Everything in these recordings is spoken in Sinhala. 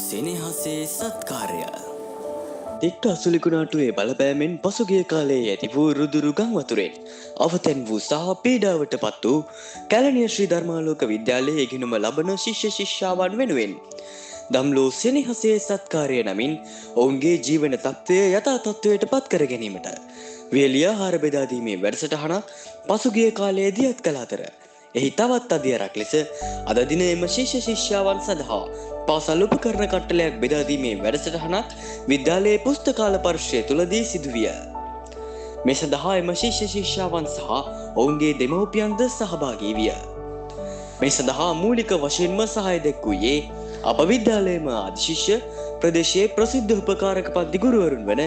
සෙනෙහසේ සත්කාරය. තිට්ට අසුලිකුණාටුවේ බලපෑමෙන් පසුගිය කාලයේ ඇති වූ රුදුරු ගංවතුරෙන් අවතැන් වූ සහ පීඩාවට පත් වූ කැලණිය ශ්‍රී ධර්මාලෝක විද්‍යාලයේ ඉගෙනුම ලබන ශිෂ්‍ය ශිෂ්‍යාවන් වෙනුවෙන් දම්ලෝ සෙනෙහසේ සත්කාරය නමින් ඔවුන්ගේ ජීවන තත්ත්වය යථා තත්ත්වයට පත් කර ගැනීමට වියලි ආහාර බෙදා දීමේ වැඩසටහනක් පසුගිය කාලයේ දියත් කළ අතර එහි තවත් අදියරක් ලෙස අද දින එම ශිෂ්‍ය ශිෂ්‍යාවන් සඳහා පාසල් උපකරණ කට්ටලයක් බෙදා දීමේ වැඩසටහනක් විද්‍යාලයේ පුස්තකාල පරිශ්‍රය තුලදී සිදුවිය. මේ සඳහා එම ශිෂ්‍ය ශිෂ්‍යාවන් සහ ඔවුන්ගේ දෙමව්පියන්ද සහභාගී විය. මේ සඳහා මූලික වශයෙන්ම සහාය දැක්වූයේ අප විද්‍යාලයේම අධිශිෂ්‍ය ප්‍රදේශයේ ප්‍රසිද්ධ උපකාරක පන්ති ගුරුවරුන් වන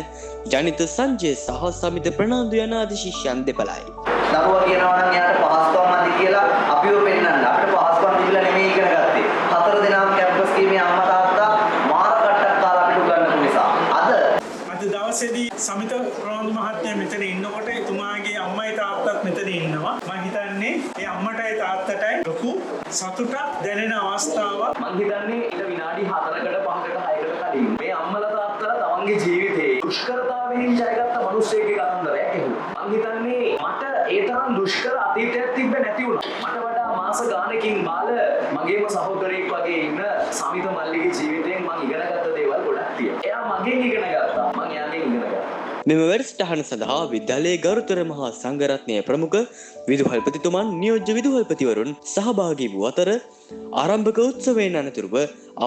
ජනිත සංජය සහ සමිත ප්‍රනාන්දු යන අධිශිෂ්‍යයන් දෙපළයි. දරුවා කියනවා නම් එයාට පහසුකම් මදි කියලා අපිව පෙන්නන්න. අපිට පහසුකම් තිබිලා නෙමෙයි ඉගෙන ගත්තේ. හතර දෙනාම කැම්පස් කීමේ අම්මා තාත්තා මාර කට්ටක් කාලා අපිට උගන්වපු නිසා. අද දවසේදී සමිත ප්‍රනාන්දු මහත්මයා මෙතන ඉන්නකොට එතුමාගේ අම්මයි තාත්තත් මෙතන ඉන්නවා. මම හිතන්නේ ඒ අම්මටයි තාත්තටයි ලොකු සතුටක් දැනෙන අවස්ථාවක්. මං හිතන්නේ ඊට විනාඩි 4කට 5කට 6කට කලින් මේ අම්මලා තාත්තලා තමන්ගේ ජීවිතේ දුෂ්කරතාවයෙන් ජයගත්ත මිනිස්සෙක්ගේ කතන්දරයක් ඇහුවා. මං හිතන්නේ මට ඒ තරම් දුෂ්කර අතීතයක් තිබ්බේ නැති වුණා. මට වඩා මාස ගානකින් බාල මගේම සහෝදරයෙක් වගේ ඉන්න සමිත මල්ලිගේ ජීවිතයෙන් මං ඉගෙනගත්ත දේවල් ගොඩක් තියෙනවා. එයා මගෙන් ඉගෙන ගත්තා. මං එයාගෙන් ඉගෙන ගත්තා. මෙම වැඩසටහන සඳහා විද්‍යාලයේ ගරුතර මහා සංඝරත්නය ප්‍රමුඛ විදුහල්පතිතුමන් නියෝජ්‍ය විදුහල්පතිවරුන් සහභාගී වූ අතර ආරම්භක උත්සවයෙන් අනතුරුව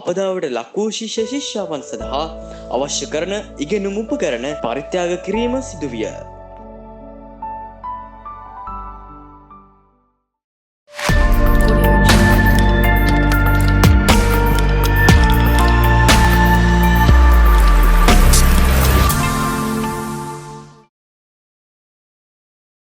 අපදාවට ලක් වූ ශිෂ්‍ය ශිෂ්‍යාවන් සඳහා අවශ්‍ය කරන ඉගෙනුම් උපකරණ පරිත්‍යාග කිරීම සිදුවිය.